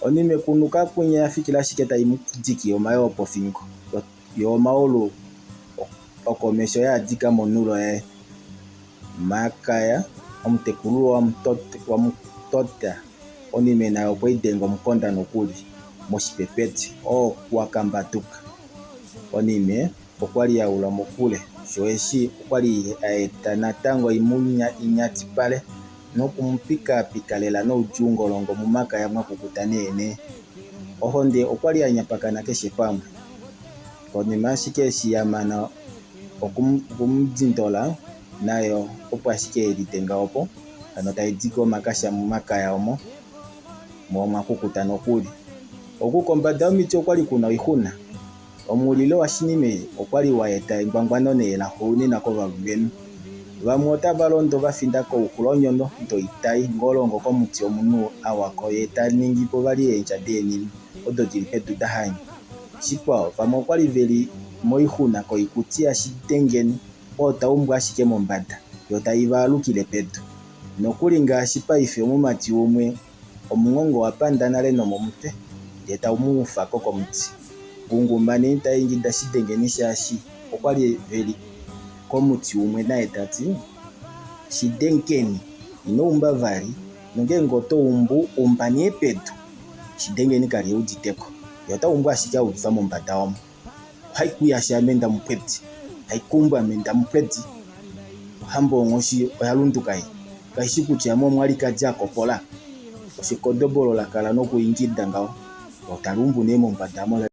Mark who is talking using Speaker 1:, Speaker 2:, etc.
Speaker 1: Onime kunuka kwinya ya fikila ashike tai mu diki omayoo pofingo, yo omaulu okomesho ya dika monulo yaye. Makaya, omutekulululwa waMutota, onime nayo okwe i denga omukonda nokuli moshipepeti. Oo wakambatuka. Onime okwa li ya ula mokule, sho eshi okwa li a eta natango i mu nyatipale noku mu pikaapika lela noudjuu ngolongo momakaya mwa kukuta neenee. Ohonde okwa li ya nyapakana keshe pamwe. Konima ashike eshi ya mana oku mu dindola, nayo opo ashike ye lidenga opo, hano tai diki omakasha momakaya omo, mo omwa kukuta nokuli. Oku kombada yomiti okwa li kuna oixuna. Omulilo waShinime okwa li wa eta engwangwano nee laxuuninwa kovalumenhu. Vamwe otava londo va finda kouxulonyono doitai ngolongo komuti omunhu a wa ko ye ta ningi po vali eendja deenini odo di li pedu da hanya. Shikwao, vamwe okwa li ve li moixuna koikuti yaShidengeni oo ta umbwa ashike mombada yo tai va alukile pedu. Nokuli ngaashi paife omumati umwe Omunghongo wa panda nale nomomutwe, ndee tau mu ufa ko komuti. Ngungumaneni ta ingida Shidengeni shaashi okwa li ve li komuti umwe naye ta ti, Shidengeni, ino umba vali, nongeenge oto umbu, umba nee pedu. Shidengeni ka li e udite ko, ye ota umbu ashike a ukifa mombada omo. Ohai ku yasha ame ndamupwedi, hai kumbu ame ndamupwedi. Ohamba onghoshi oya lunduka ei, kai shi kutya ame omwalikadi a kopola. Osho ekodobolo la kala nokuingida ngaho, lo tali umbu nee mombada omo.